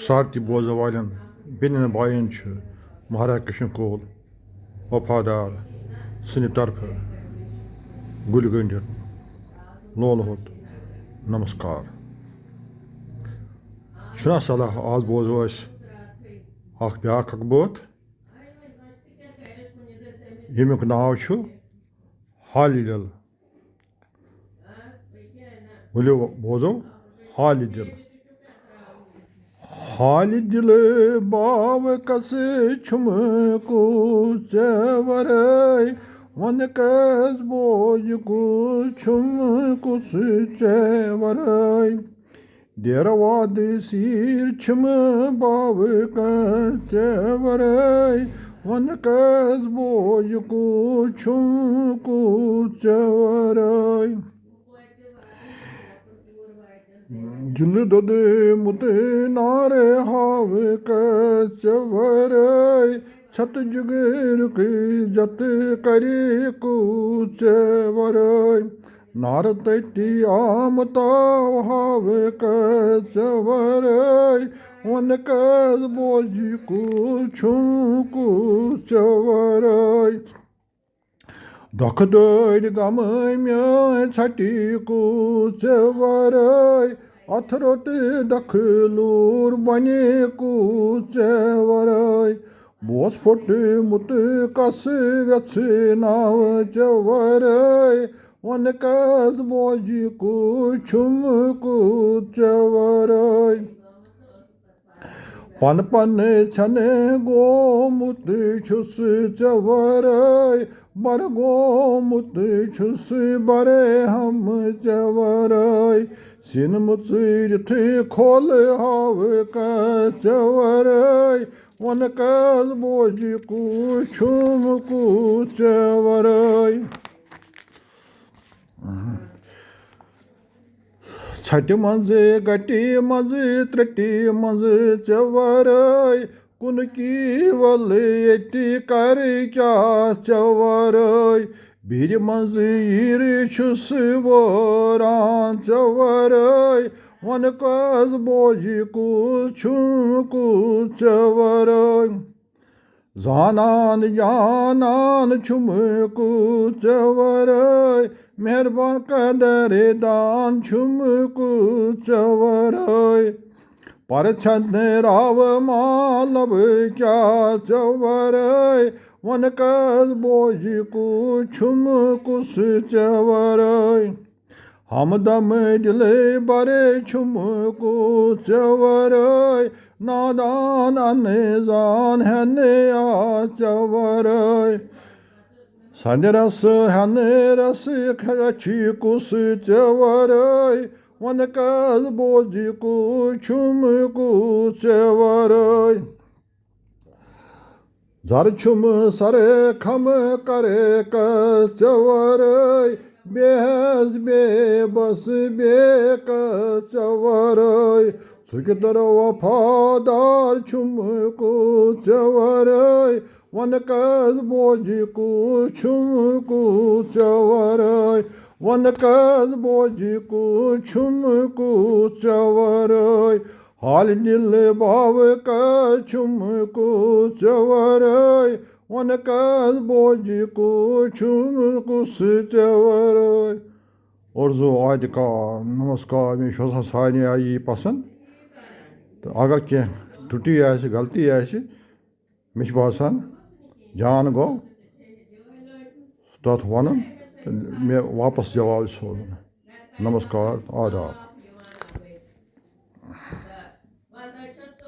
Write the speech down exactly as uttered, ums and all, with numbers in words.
سارتی بوزن والٮ۪ن بیٚنٮ۪ن بایَن چھُ مہراز کشن کول وفادار سٕنٛدِ طرفہٕ گُلہِ گنٛڈٮ۪ن لولہٕ ہوٚت نمسکار۔ چھُنا صلاح، آز بوزو أسۍ اکھ بیٛاکھ اکھ بٲتھ، ییٚمیُک ناو چھُ حالہِ دِل۔ ؤلِو بوزو حالہِ دِل۔ حالہِ دِل باوٕ کس چھُم کُس ژےٚ ورٲے، وَن کس بوزِ کُس چھُم کُس ژےٚ ورٲے۔ ڈیرٕ وادٕ سیٖر چھِم باوٕ کس ژےٚ ورٲے، وَن کس بوزِ کُس چھُم کُس ژےٚ ورٲے۔ جِلہٕ دۄدمُت نارٕ ہاوٕ کس ژےٚ ورٲے، ژھٮ۪تہٕ جِگرُک عزت کرِ کُس ژےٚ ورٲے۔ نارٕ تٔتی آمہٕ تاو ہاوٕ کس ژےٚ ورٲے، وَن کس بوزِ کُس چھُم کُس ژےٚ ورٲے۔ دۄکھٕ دٲدۍ غمہٕ میٲنۍ ژھٹہِ کُس ژےٚ ورٲے، اَتھ روٚٹ دۄکھٕ لوٗر بنہِ کُس ژےٚ ورٲے۔ بہٕ اوس پھوٚٹمُت کس وٮ۪ژھِ ناوٕ ژےٚ ورٲے، وَن کس بوزِ کُس چھُم کُس ژےٚ ورٲے۔ پن پن ژھٮ۪نہٕ گوٚمُت چھُس ژےٚ ورٲے، بر گوٚمُت چھُس برہم ژےٚ ورٲے۔ سیٖنہٕ مُژٲرِتھ کھولہٕ ہاوٕ کس ژےٚ ورٲے، وَن کس بوزِ کُس چھُم کُس ژےٚ ورٲے۔ ژھٹہِ منٛزٕ، گٹہِ منٛزٕ، ترٛٹہِ منٛزٕ ژےٚ ورٲے، کُنہٕ کیٖوَل ییٚتہِ کرٕ کیٛاہ ژےٚ ورٲے۔ بیٖرِ منٛزٕ ییٖرِ چھُس وٲران ژےٚ ورٲے، وَن کس بوزِ کُس چھُم کُس ژےٚ ورٲے۔ زانان جانان چھُم کُس ژےٚ ورٲے، مہربان قدر دان چھُم کُس ژےٚ ورٲے۔ پرژھن راوٕ مالب کیٛاہ ژےٚ ورٲے، وَن کس بوزِ کُس چھُم کُس ژےٚ ورٲے۔ ہمدم دِلہٕ بر چھُم کُس ژےٚ ورٲے، نادان انزان ہٮ۪نہٕ آ ژےٚ ورٲے۔ سندِ رسہٕ ہٮ۪نہٕ رسہٕ کھرچھِ کُس ژےٚ ورٲے، وَن کس بوزِ کُس چھُم کُس ژےٚ ورٲے۔ زر چھُم سر خم کرٕ کس ژےٚ ورٲے، بے حس بے بس بے کس ژےٚ ورٲے۔ ژٕ کہِ در وفادار چھُم کُس ژےٚ ورٲے، وَن کس بوزِ کُس چھُم کُس ژےٚ ورٲے، وَن کس بوزِ کُس چھُم کُس ژےٚ ورٲے۔ حالہِ دِل باوٕ کس چھُم کُس ژےٚ ورٲے، وَن کس بوزِ کُس چھُم کُس ژےٚ ورٲے۔ عرض و اعتکار، نمسکار، مےٚ چھُ آسان سارنٕے آیہِ یہِ پسنٛد۔ تہٕ اگر کینٛہہ ترُٹی آسہِ، غلطی آسہِ، مےٚ چھُ باسان جان گوٚو تَتھ وَنُن تہٕ مےٚ واپس جواب سوزُن۔ نمسکار، آداب۔